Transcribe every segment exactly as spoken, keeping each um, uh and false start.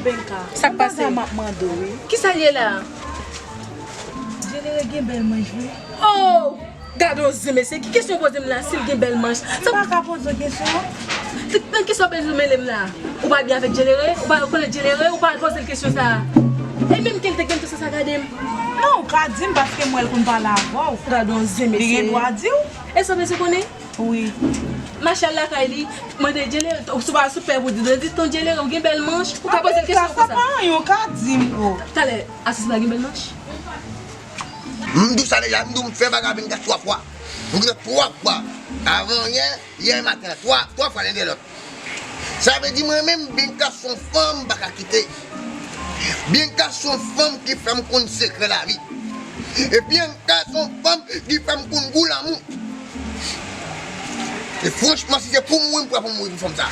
Benka, sa k pase? M ap mande w, wi. Kisa l ye la? Djelere gen bèl manch vre. Oh! Gade yon zen mesye, ki kesyon w poze m la si l gen bèl manch? M pa ka poze w kesyon an. Nan kisa w bezwen mele m la? Ou pa byen avèk Djelere? Ou pa rekonèt Djelere? Ou pa poze l kesyon sa a? E menm ke l te gen tout sa, sa gade m. Non, ou ka di m paske m wè l konn pale avè w. Gade yon zen mesye. Li gen dwa di w. E sa w bezwen konnen? Wi. Mache al lakay li, mande Djelere, si w pa sou pè pou di, di tonton Djelere, ou gen bèl manch, ou ka poze l kesyon konsa. Sa pa anyen, ou ka di m, o. Talè, Asis la gen bèl manch? M di w sa deja, m di w m fè bagay avè Benka twa fwa. M di w twa fwa. Avan yè, yè maten an. Twa, twa fwa len de lòt. Sa vle di mwen menm, Benka se yon fanm m pa ka kite. Benka se yon fanm ki fè m konn sekrè lavi. E Benka se yon fanm ki fè m konn gou lanmou. E franchman, si se pou mouri, m prè pou mouri pou fanm sa.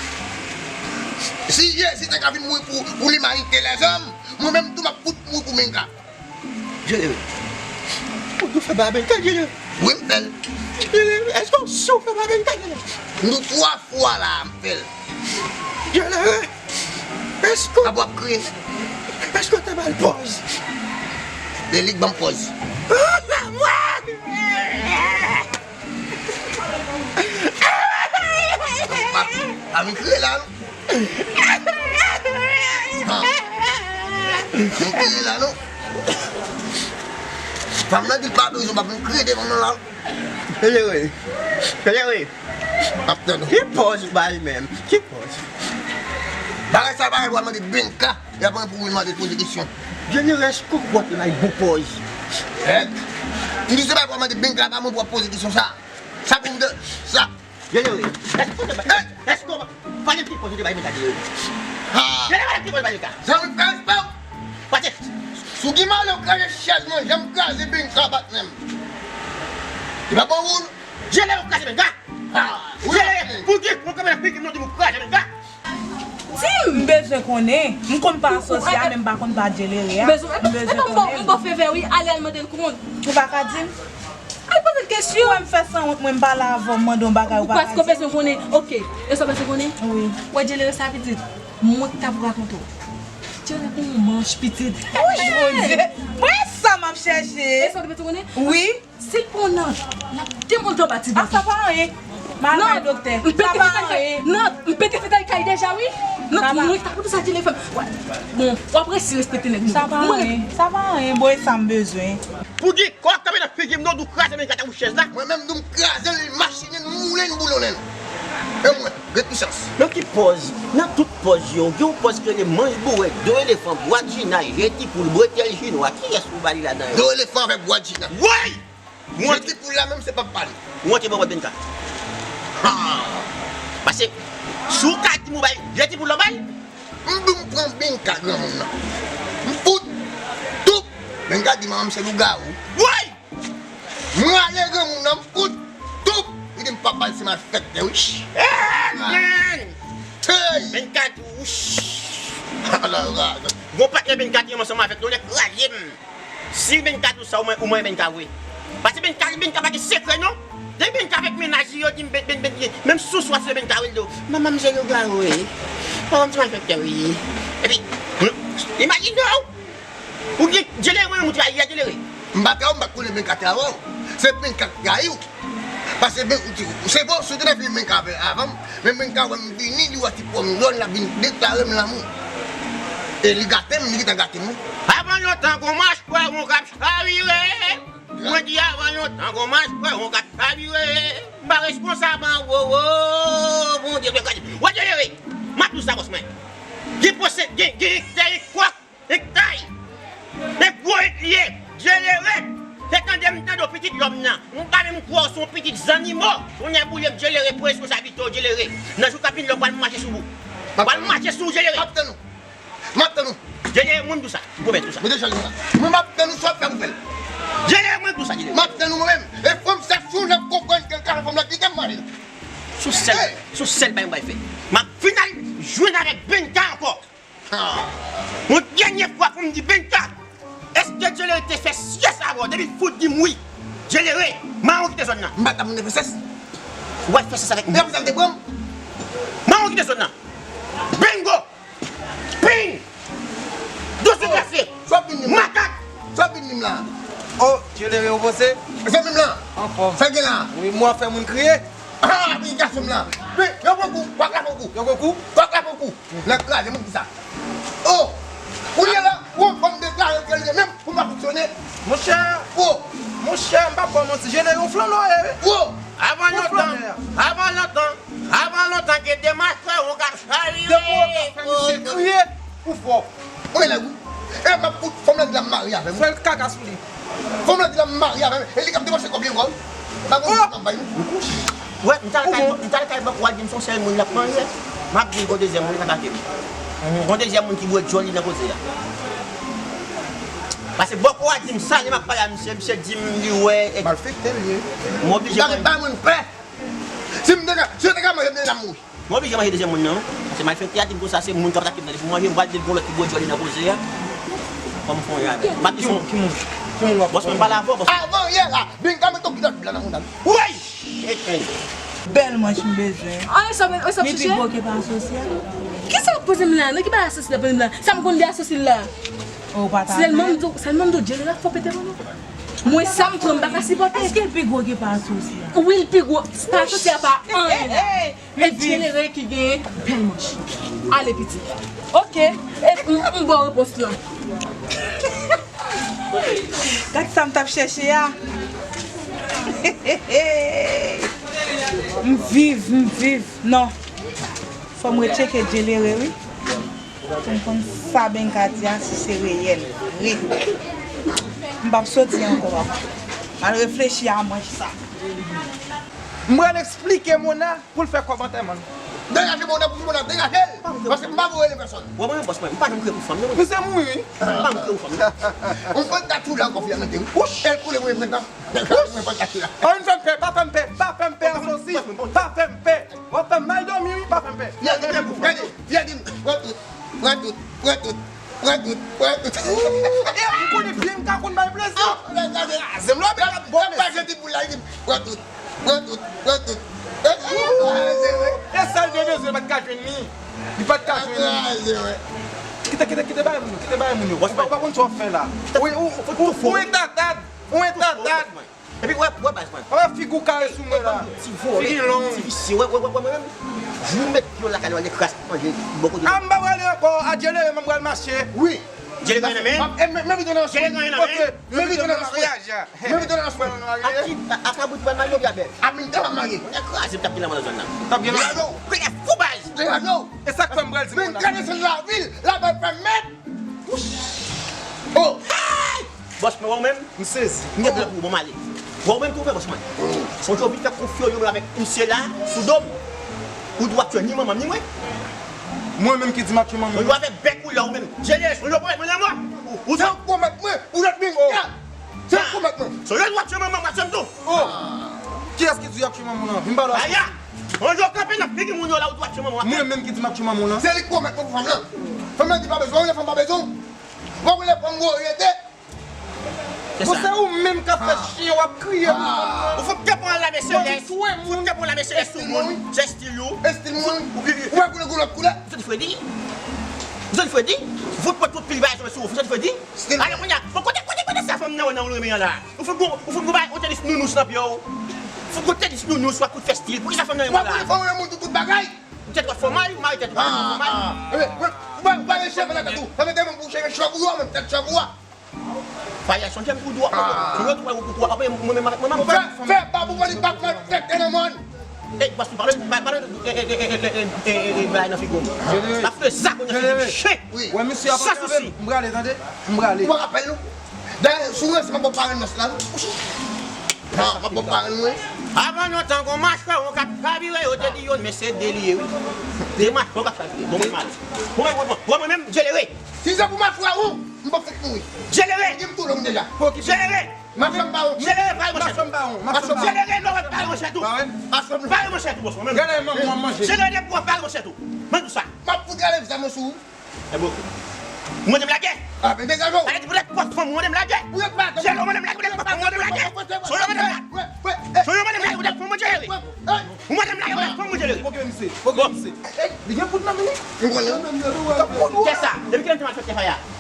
Si Jezi te ka vin mouri pou, pou limanite, lèzòm, mwen menm tou m ap fout mouri pou Benka. Djelere. Ou tou fè bagay Benka, Djelere? Wi, m fè l. Djelere, èske w si w fè bagay Benka, Djelere? M di w twa fwa la, m fè l. Djelere, èske... Apa w ap kriye? Èske w te ba l pòz? E li k ban m pòz. Ah, mwen! Pa, pa vin kriye la, non. Ha. Vin kriye la, non. Fanm nan di l pa bezwen, pa vin kriye devan mwen la. Djelere. Djelere. M ap tann ou. Ki pòz ou ba l menm? Ki pòz? Bagay sa, bagay pou al mande Benka. Y ap pran pou vin mande poze kesyon. Djelere, èske w kwè w ap bay bon pòz? Èt. M di se bagay pou al mande Benka, pa mwen pou ap poze kesyon sa. Sa pou m de, sa. Djelere, èske w te bay, èske w pa gen ti pòz ou te bay Benka, Djelere? Ha! Djelere, pa gen ti pòz ou bay Benka. Zanmi, fè respè w. Pase. Si w gen malè, w kraze chèz mwen, jan m kraze Benka bat menm. Li pa bon moun. Djelere, ou kraze Benka? Ha! Wi, Djelere, pou gen, pou gen, pou gen, pou gen, pou gen, pou gen, Di m! M bezwen konnen. M konn pa asosye a, men m pa konn pa Djelere a. M bezwen konnen. M ba w favè, wi. Ale al mande l kont. Ou pa ka di m? Al poze l kesyon. Ou wè m fè sanwont, mwen m pale avè w, m mande yon bagay, ou pa ka di m? Paske w bezwen konnen. Oke. E sa w bezwen konnen? Wi. Ou wè Djelere sa pitit? Mwen ki ta pou rakonte w. Djelere gon manch pitit. Wouch, Bondye. Mwen sa m ap chèche. E sa w bezwen konnen? Wi. Si l pran nòt, l ap demonte anba ti bò. A, sa pa anyen. M al bay doktè. Sa pa anyen. Nòt, m pete fetay kay deja, wi. Nòt, mwen ta konn sa Djelere fè m. Bon, w ap resi respekte nèg nou. Sa pa anyen. Sa pa anyen. Bon, e sa m bezwen. Pou gen kò kanpe nan figi m, non, di w kraze men gata ou chèz la. Mwen menm, di w m kraze l, machinen, moulen, boulonnen. E mwen, gen pisans. Nan ki pòz? Nan tout pòz yo, gen yon pòz ki rele manch bourèt, do elefan, bwadjina, je ti poul, bretèl chinwa. Kiyès ou ba li ladan yo? Do elefan avèk bwadjina. Woy! Jeti poul la menm se pa pale. Ou antre bò bòt Benka. Ha! Pase, si w ka di m ou bay jeti poul la w bay? M di w m pran Benka granmoun nan. M fout toup! Benka di manman m se lougawou. Woy! M rale granmoun nan, m fout toup! Li di m papa l se malfektè wi. Amen! Hey! Benka di w, wouch! Ala rad! Gon patnè Benka te ansanm avèk nou, nèg kraze m! Si Benka di w sa, ou mwen, ou mwen Benka vre. Paske Benka, Benka pa gen sekrè non. Depi Benka avèk mennaj li yo di m, Ben, Ben, Ben, menm si w swa se Benka rele w. Manman m se lougawou wi. Manman m se malfektè wi. Epi, hmm, imajine w. Ou gen Djelere mwen, ou trayi a Djelere. M pa trayi w, m pa t konnen Benka trayi w. Se Benka k trayi w. Paske men, se bon, si w te nan fim Benka avè, avan m, men Benka wè m vini, li wè ti po m jòn, l ap vin deklare m lanmou. E li gate m, li gentan gate m wi. Avan lontan gon machwè, gon k ap chavire. Mwen di avan lontan gon machwè, gon k ap chavire. M pa responsab an wo wo, Bondye te gade. Wè Djelere, m ap di w sa bòs mwen. Gen pwosè, gen, gen, gen, gen kwak. Nèg tay! Nèg gwo nèg li ye! Djelere! Se tande m tande w pitit lòm nan. M pa menm kwè w se yon pitit zannimo. Tonnè boule m Djelere, pran responsablite w Djelere. Nan jou k ap vini la w pral mache sou ou. W pral mache sou ou Djelere. M ap tann ou. M ap tann ou. Djelere mwen m di w sa. M pwomèt ou sa. Mete chal nan sa. Mwen m ap tann ou sa w ap fè m fè l. Djelere mwen m di w sa Djelere. M ap tann ou mwen menm. E fanm sa si w lè konprann ke l ka fè fanm la kite m mare l. Se yon sèl, se yon sèl bagay m pral fè. M ap vin al jwenn avèk Benka ankò. Yon dènye fwa pou m di Benka, èske Djelere te fè syès avè w? Depi fout di m wi. Djelere, mawon kite zòn nan. M pa t ap vin fè syès. Ou pral fè syès avèk mwen. E pou sa l te pran m? Mawon kite zòn nan. Bingo! Ping! Dosye klase. Sa w ap vin di m la? Makak. Sa w ap vin di m la? Oh, Djelere, ou poze? Zanmi m lan. Anfòm. Sa gen la? Wi, mwen ap fè moun kriye. Ah, wi, gason m lan. Wi, yo pran kou, kòk la pran kou. Yo pran kou? Kòk la pran kou. Nan kraze moun ki sa. Oh, kounye a la, ou fè m deklare ke li menm pou m pa fonksyone. Monchè, oh, monchè, m p ap ba w manti, Djelere yon flanè w ye, wi. Oh, avan lontan, avan lontan, avan lontan ke demachè ou ka chavire. Depi w ka fè misye kriye, ou fò. Mwen nèg ou. E m ap fout fanm nan di l ap marye avè m. Fè l kaka sou li. Fanm nan di l ap marye avè m. E li k ap depanse kòb li ankò. Pa gon kòb bay nou. Wè, m t al kay, m t al kay bank, w al di m se yon sèl moun l ap marye. M ap di l gon dezyèm moun k atake m. Gon dezyèm moun ki bwè djòl li nan koze a. Paske bòkò a di m sa, lè m ap pale a misye, misye di m li wè. Malfektè l ye. M oblije. Gade, bay moun pè. Si m te ka, si yo te ka manje m, deja m mouri. Mwen oblije manje dezyèm moun nan, wi. Paske malfektè a di m konsa, se moun k ap atake m nan, li pou manje, m pral di l gon lòt ki bwè djòl li nan koze a. Fò m fè yon jan avè l. M ap di son. Ki moun? Ki moun w ap... Bòs mwen, m pale avè w, bòs mwen. Avan yè la, Binga mete yon kilòt blan nan mouda m. Woy! Bèl manch m bezwen. An, e sa, e sa, li pi gwo ke pa asosi a. Kisa w ap poze m la? Nan ki bagay asosi la poze m la? Sa m konn de asosi la? Oh, pa ta... Sèlman m di w, sèlman m di w, Djelere ap fò pete panno. Mwen, sa m pran, m pa ka sipòte. Èske l pi gwo ke pa asosi a? Wi, l pi gwo. Pa asosi a pa anyen la. E Djelere ki genyen bèl manch. Ale, pitit. Ok. E m, m ba w repons lan. Gad sa m t ap chèche a. M viv, m viv. Non. Fò m retcheke Djelere, wi. Pou m konn sa Binga di a, si se reyèl, vre. M p ap soti ankò, papa. M al reflechi a manch sa. M pral eksplike Mona pou l fè kòb antèman l. Degaje Mona pou Mona degaje l. Paske m pa vle rele pèsòn. Wè mwen, bòs mwen, m pa janm kriye pou fanm, non. Misye mouri, wi. M pa janm kriye pou fanm, non. Yon panta tou la ankò, fi a nan te, wi. Wouch! El koule mwen panta. Mwen panta tou la. Pa vin fè m pè, pa fè m pè, pa fè m pè, asosi. Pa fè m pè. W ap fè m mal dòmi, wi, pa fè m pè. Gade, gade, gade, pran tout, pran tout, pran tout, pran tout, pran tout. E m konnen byen m ka konn bay plezi. Kraze m la, men bon, pran tout, pran tout, pran tout. E sèl de bezwen, pa t ka jwenn li. Li pa t ka jwenn li. Kite, kite, kite bagay moun yo, kite bagay moun yo. Ou pa, pa konn sa w ap fè la. Ou, ou, ou, ou entatad, ou entatad. Epi wè, wè baz mwen. Wè figi w kare sou mwen la. Ti vòlè, figi long, ti visye. Wè, wè, wè, wè mwen menm. Jou m met pye w lakay la, w al ekraz manje bò kote. A m pa prale ankò, a Djelere m pral mache. Wi. Djelere nan men? Menm tou nan swen. Djelere nan men? Menm tou nan maryaj. Menm tou nan swen. A ki, a, a kabrit pral marye oubyen a bèf? A minm ta pral marye. Mwen ekraze m t ap gen lanmò nan zòn nan. T ap gen lanmò. Yo, yo, yo. Pede fou baz. Yo, yo. E sa k fè m pral di moun nan. Menm gade se lavil, la bay pèmèt. Oh! Hey! Bòs mwen, wè w menm? M sezi. M gen plan pou ou, bon, m ale. Wè w menm tou, fè bòs mwen. Yon jou w vin fè konfyozyon avèk misye la, sou do m. Ou di w ap tchwe ni manman m, ni mwen. Mwen menm ki di m ap tchwe manman m? Yon jou avèk bèk ou la, ou menm. Djelere, yon jou pwomèt mwen lanmò. Ou, ou... Se yon pwomèt mwen, ou jwenn bingo. Se yon pwomèt mwen. Se yon jou w ap tchwe manman m, w ap tchwe m tou. Oh! Kiyès ki di w y ap tchwe manman w lan? Vin pale w. Aya! Yon jou w kanpe nan figi moun yo la, ou di w ap tchwe manman w. Mwen menm ki di m ap tchwe manman w lan? Se li k pwomèt mwen pou fanm lan. Fanm lan di pa bezwen w, fanm pa bezwen w. Bon, ou lè pran gwo rete. Bon, se ou menm k ap fè chen w ap kriye pou fanm nan. Ou fout te pran lame selès. Ou fout te pran lame selès sou moun. Se estil ou. Estil moun. Ou wè koulè, koulè, koulè. Ou soti fredi. Ou soti fredi. Ou fout pran tout pil bagay sou ou. Ou soti fredi. Ale kounye a. Bon, kote, kote, kote sa fanm nan wè nan ou renmen an la? Ou fout gwo, ou fout gwo bagay, yon tenis nounous nan pye w. Ou fout gwo tenis nounous, w ap fout fè estil. Poukisa fanm nan renmen an la? Ou ap konnen fanm renmen moun tout, tout bagay. Ou tèt w ap fè w mal, ou mare tèt ou, ou ap fè w mal. Ou pa gen cheve nan tèt ou. Sa vle di moun pou cheve chòv ou a, menm tèt chòv ou a. Faya, sonje m pou dwa. Sonje tou, ou, ou, ou, apre, mwen menm avèk manman m. Fè, fè, pa pou mwen, li pa fè tèt nan mòn. Ey, bòs, pale, pale, bagay nan figo m. L ap fè sa kounye a, figi chen. Wè, misye ap antre avè m, m prale, tande? M prale. Ou pa ka pale, non? Dayè, si w ranse, m ap ba w parenn nòs la, non? Non, m ap ba w parenn mwen. Avan lontan, gon machwè, yon k ap chavire, yo te di youn, men se de li ye, wi. De machwè, yon k ap chavire. Bon, mwen, mwen, mwen, mwen, mwen menm, Djelere. Si se pou machwè ou, m p ap fèk mouri. Djelere! Di m tou long deja. Djelere! Machwè m pa won. Djelere, pare manchèt ou. Machwè m pa won. Machwè m pa won. Djelere, non, pare manchèt ou. Pare manchèt ou, bòs, mwen menm. Gade manman w ap manje. Djelere, nèg pou w ap pare manchèt ou. Mwen di w sa. M ap fout rale zam mwen sou ou. E bon. Ou mande m lagè? A, men degaje w. Sa vle di poutèt pòs fanm ou mande m lagè? Poutèt pa... Djelere, ou mande m lagè, poutèt pòs fanm ou mande m lagè? Sonje w mande m lagè? Sonje w mande m lagè, poutèt fanm ou, Djelere? Ou mande m lagè, poutèt fanm ou, Djelere? Poke misye, poke misye. Li gen poud nan men li. Li gen poud, wi. Kè sa, depi kilè m te malfektè Faya?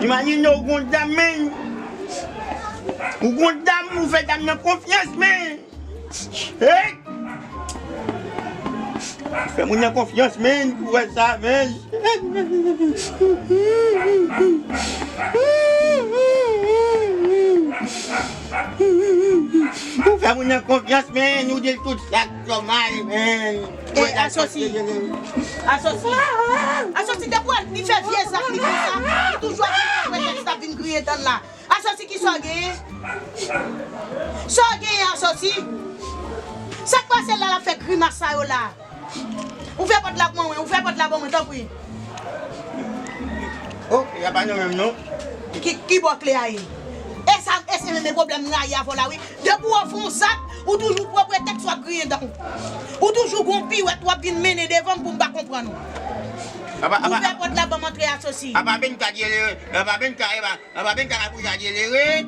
Imajine w gon dam, men. Ou gon dam, ou fè dam nan konfyans, men. Hey! Fè moun nan konfyans, men, pou wè sa, men. Ou fè moun nan konfyans, men, ou di l tout sa k fè w mal, men. E, Asosi. Asosi. Asosi, depi w li fè vye zak li konsa, li toujou ap vin fè pretèks, l ap vin griyen dan l la. Asosi, kisa w genyen? Sa w genyen, Asosi? Sa k pase la, l ap fè grimas sa yo la? Ouvè pòt la pou mwen, ouvè pòt la pou mwen, tanpri. Oh, y a pa nou menm, non. Ki, ki bò kle a ye? E sa, e se menm pwoblèm m rayi avè w la, wi. Depi w fè yon zak, ou toujou pran pretèks w ap griyen dan w. Ou toujou gon piwèt w ap vin mennen devan m pou m pa konprann ou. Apa, apa, ouvè pòt la ban m antre, Asosi. Apa Benka dyelere, apa Benka, apa, apa Benka ka kouche a dyelere.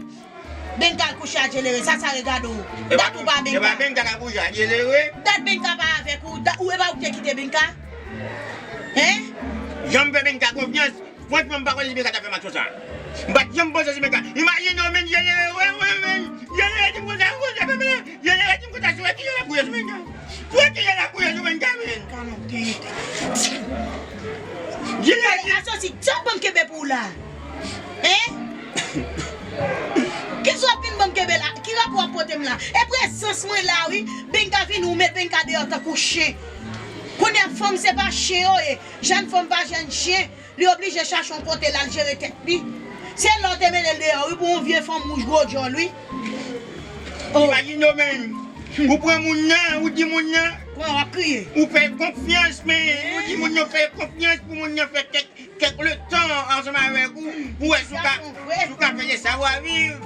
Benka al kouche a dyelere, sa, sa regade w. Dat ou pa Benka. Epa Benka ka kouche a dyelere. Dat Benka pa avèk ou, dat ou, epa ou ki te kite Benka? Hein? Jan m fè Benka konfyans, franchman, m pa kwè se Benka ta fè m aksyon sa. M pa t janm panse se Benka. Imajine w, men, dyelere, wè, wè, men, dyelere di m konsa, konsa, men, dyelere di m konsa, se wè ki jan l ap gouye sou Benka. Wè ki jan l ap gouye sou Benka, men. Dyelere di Asosi, sa w ban m kenbe pou w la? Hein? Kisa w ap vin ban m kenbe la? Ki rapò w ap pote m la? E prezans mwen la, wi. Benka vini, ou met Benka deyò tankou chen. Kounye a, fanm se pa chen yo ye. Jèn fanm pa jèn chen. Li oblije chache yon kote l al jere tèt li. Se lè w te mete l deyò, wi, pou yon vye fanm wouj gwo djòl, wi. Oh. Imajine w, men. Ou pran moun nan, ou di moun nan. Kòman w ap kriye? Ou fè konfyans, men. Ou di moun nan fè konfyans pou moun nan fè kèk kèk letan ansanm avèk ou, pou wè si w ka, si w ka fè de sa w a viv.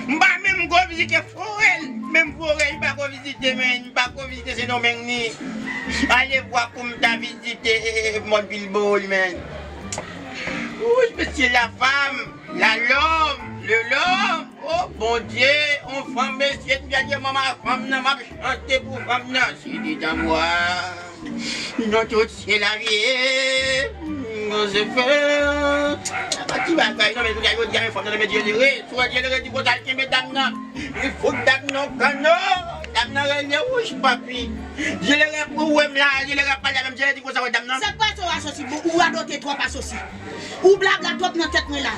M pa menm ko vizite forè l, menm forè l m pa ko vizite, men m pa ko vizite Sendomeng ni. Ale vwa pou m ta vizite, e, e, e, Mòn Vilbo, li, men. Ouch, mesye, la femme, la, l'homme, le, l'homme. Oh, Bondye, on fanm, mesye, m gade manman fanm nan, m ap chante pou fanm nan. Si di tanbou a. Non, tout se lavi, Joseph. Apa ti bagay, non, men kounye a yo di a men fanm nan, men dyelere. Sou dyelere di konsa, l kenbe dam nan. Li fout dam nan kanno. Dam nan rele wouch, papi. Dyelere pou wè m la, dyelere ap pale a menm, dyelere di konsa, wè dam nan. Sa k pase w, Asosi? Bon, ou radote twòp, Asosi. Ou blabla twòp nan tèt mwen la.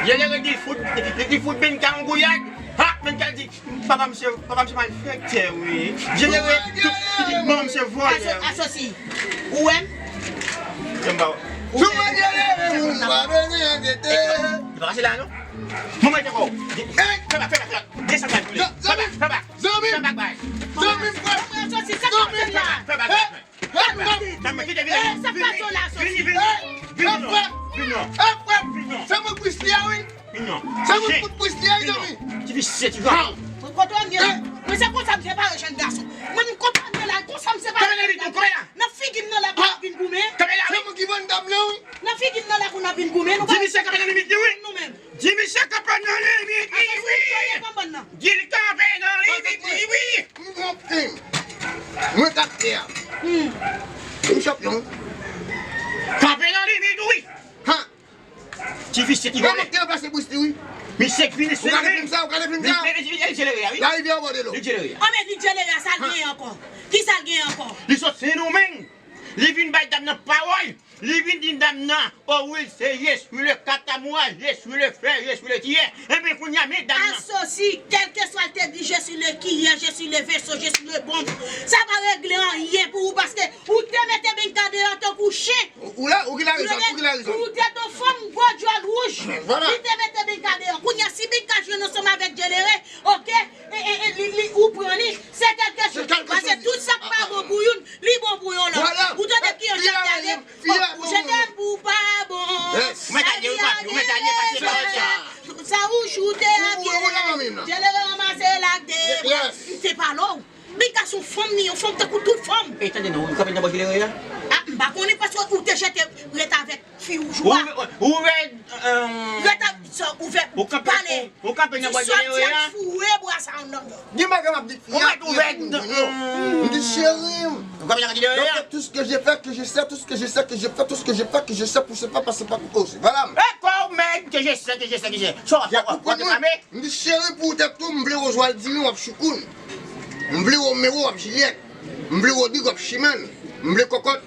Dyelere di fout, li, li fout Benka yon gouyad. Ha, Benka di, Papa m se, papa m se malfektè, wi. Dyelere, tout pitit manman m se vòlè. Aso-, Asosi. Ou wè m? Ou wè m? Sou mwen dyelere, moun pa bezwen enkyete. Li pa pase la, non? Manman, te kò. Fè bak, fè bak, fè bak. Desann la, koule. Fè bak, fè bak. Zanmi m. Fè bak, bay. Zanmi m, frè. Asosi, sa k pase la? Fè bak, fè bak, fè bak. Sa k pase w la, Asosi? Vini, vini, vini, vini non. Vini non. Vini non. Se mwen k plis li a, wi. Vini non. Se mwen k plis li a, zanmi. Ti fi se ti jan. Mwen kontan m ye. Mwen se konsa m separe jèn gason. Mwen m kontan m ye la, konsa m separe jèn gason. Nan figi m nan la pou n ap vin goumen. Se mwen ki vann dam nan, wi. Nan figi m nan la pou n ap vin goumen. Nou pa di misye kanpe nan limit li, wi. Nou menm. Di misye kanpe nan limit li, wi. Di l kanpe nan limit li, wi. M konprann. Mwen k ap fè a. Hmm. M chanpyon. Kanpe nan limit ou, wi. Ha. Ti fi se ki vòlè. Mwen te ranplase Bruce Lee, wi. Misye k vini sou mwen. Ou gade fim sa, ou gade fim sa? Li, li, li, li dyelere a, wi. Larivyè o bò de lo. Li dyelere a. Anben, li dyelere a, sa l genyen ankò? Kisa l genyen ankò? Li sot Sendomeng. Li vin bay dam nan pawòl. Li vin di dam nan, oh wi, se je suis le katamwa, je suis le fè, je suis le tiyè. Enben, kounye a, men dam nan. Asosi, kèlkeswa l te di, je suis le kiyè, je suis le veso, je suis le bonm. Sa pa regle anyen pou ou, paske ou te Pou tèt yon fanm gwo djòl wouj, li te mete Benka deyò. Kounye a, si Benka jwenn ansanm avèk Djelere, oke, e, e, e, li, li, ou pran li, se kèlke chans. Paske tout sa k pa bon pou youn, li bon pou yon lòt. Ou tande ki yon jan gade, ou jete m pou pa bon. Mwen ta di, ou mwen ta di, pase pawòl sa. Sa ou choute a pye. Djelere ranmase l ak de bra. Se pa lò. Benka se yon fanm li, yon fanm tankou tout fanm. E tande non, ou kanpe nan bò Djelere a? A, m pa konnen paske ou te jete ret avèk fi ou jou a. Ou ouvè, ou ouvè, euh, ret avèk sa, ouvè pale. Ou kanpe nan bò Djelere a? Foure bwa sa anndan. Gen bagay m ap di fi a, ou mèt ouvè. M di cheri m. Ou kanpe nan bò Djelere a? Donc tout ce que j'ai fait, que je sais, tout ce que je sais, que je fais, tout ce que j'ai fait, que je sais, pour ce pas, parce que pas, oh, c'est valable. E kò ou mèt, que je sais, que je sais, que je sais. Sa w ap reklame? M di cheri pou ou tèt ou, m vle Roswaldy w ap choukoun. M vle Romero w ap Jilyèt. M vle Rodrig w ap Chimèn. M vle Kòkòt,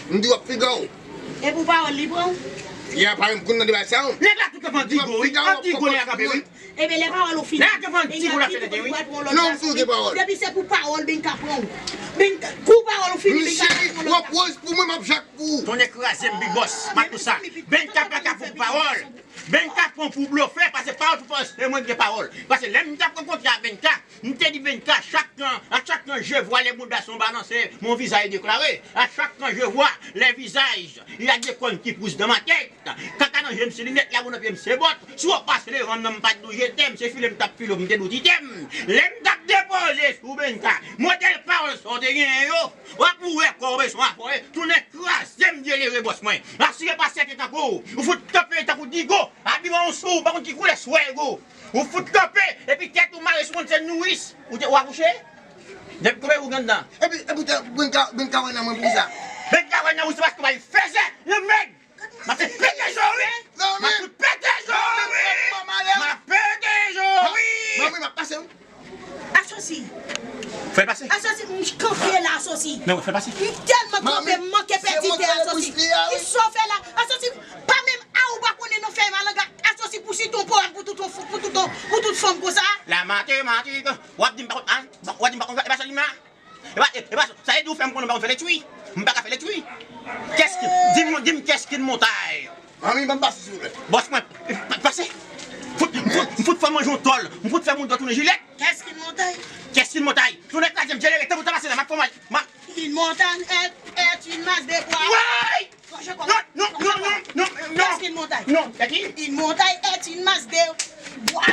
m di w ap Figawo. E pou pawòl li pran w? Fi a pa renmen koun nan deba sa yo. Nèg la tout ap andigo wi. Andigo nèg la kanpe wi. Ebyen lè pawòl ou fini. Nèg la kanpe andigo la fè tete wi. Non, m sou gen pawòl. Depi se pou pawòl Benka pran w. Benka, kou pawòl ou fini, Benka pran w lòt. W ap wòz pou mwen, m ap jak pou ou. Tonnè kraze m Big Boss, m ap tou sa. Benka pa ka pou pawòl. Benka pran pou blofè, paske pawòl pou pawòl, se mwen ki gen pawòl. Paske lè m t ap rankontre ak Benka, m te di Benka, chaque temps, à chaque temps je vois les moudas sont balancés, mon visage est déclaré. À chaque temps je vois les visages, il y a des cornes qui poussent dans ma tête. Kaka nan je m se linèt, labou nan pye m se bòt. Si w ap pase devan m nan, m pa t di w je t'aime, se file m t ap file w, m te di w ti tèm. Lè m t ap depoze sou Benka, modèl pawòl sa w te genyen yo, w ap wè kò w bezwen afòye, tounen kraze m Djelere bòs mwen. Asire pa sèten tankou w. Ou fout kanpe tankou digo. Abiman w sou, ou pa konn ki koulè swè go. Ou fout kanpe, epi tèt ou mare sou konn se nouris. Ou te, ou akouche? Depi konbyen ou gen anndan? Epi, epi te, Benka, Benka wè nan mwen pou sa. Benka wè nan ou se paske w bay fèzè, yon mèg. M ap fout pete je w wi. M ap fout pete je w wi. M ap pete je w wi. Manmi, m ap pase wi. Asosi. Fè l pase. Asosi, m kanpe la, Asosi. Non, fè l pase. M tèlman kanpe, m manke pèdi tè, Asosi. Kisa w fè la? Asosi, pa menm a ou pa konnen non fè malanga. Asosi pou siton po ak pou tout, pou tout, pou tout fanm konsa. La matematik. W ap di m pa konn, w ap di m pa konn, e pa sa li menm. E pa, e, e pa, sa vle di ou fè m konnen ou pa konn fè letwi. M pa ka fè letwi. Kès ki, di m, di m kès ki n montay. Manmi, ban m pase, silvouplè. Bòs mwen, pa, pase. Fout, m fout, m fout fè manje yon tòl. M fout fè moun dòt tounen jilèt. Kès ki n montay? Kès ki n montay? Tounen kraze m, Djelere, tanpri, tanpri, pase la, m ap fè manje. M ap... Une montagne est, est une masse de bois. Woy! Non, non, non, non, non, non. Kès ki n montay? Non, kès ki? Une montagne est une masse de bois.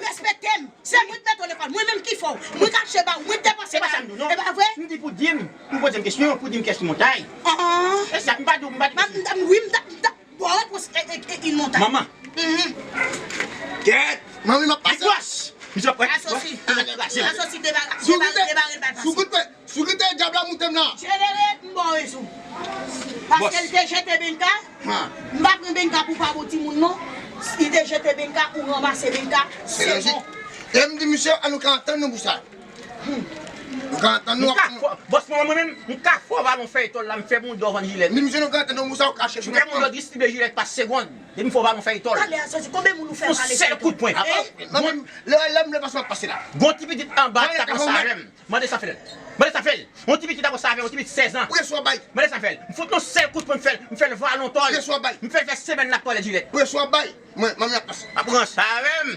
Respekte m. Se mwen k mete w lekòl, mwen menm ki fè w. Mwen k achte ba w, mwen k depanse ba w. E pa vre? M di pou di m, pou poze m kesyon, pou di m kès ki montay. E sa, m pa di w, m pa di w. Wi, m ta, m ta ba w repons, e, e, e, une montagne. Manman. Kèt! Manmi, m ap pase. Bòs! Misye ap wè. Asosi. Asosi, debare, debare, debare l ba l pase. Si w kite dyab la moute m nan. Djelere, m ba w rezon. Paske l te jete Benka. M pa pran Benka pou pa bon timoun non. Li te jete Benka, ou ranmase Benka, se bon. E m di misye, an nou ka antann nou pou sa. Nou ka antann nou. M ka fò, bòs mwen, mwen menm, m ka fè w vale yon fèy tòl la, m fè moun dò vann jilèt. M di misye, nou ka antann nou pou sa, ou ka chèche. M fè moun dò distribye jilèt pa segond. Depi m fè w vale yon fèy tòl. Talè a soti, konbyen moun ou fè vale tèt ou? Yon sèl kout pwen. Lè, lè m lè pase, m ap pase la. Gon ti pitit anba k ta pase avè m. Mande sa fè l. Mande sa fè l. Yon ti pitit apre sa avè yon ti pitit sèz an. Preswa bay. Mande sa fè l. M fout yon sèl kout pou m fè l. M fè l vale yon tòl. Preswa bay. M fè l fè semèn l ap twalèt jilèt. Preswa bay. Mwen, manmi ap pase. Ap ranse avè m.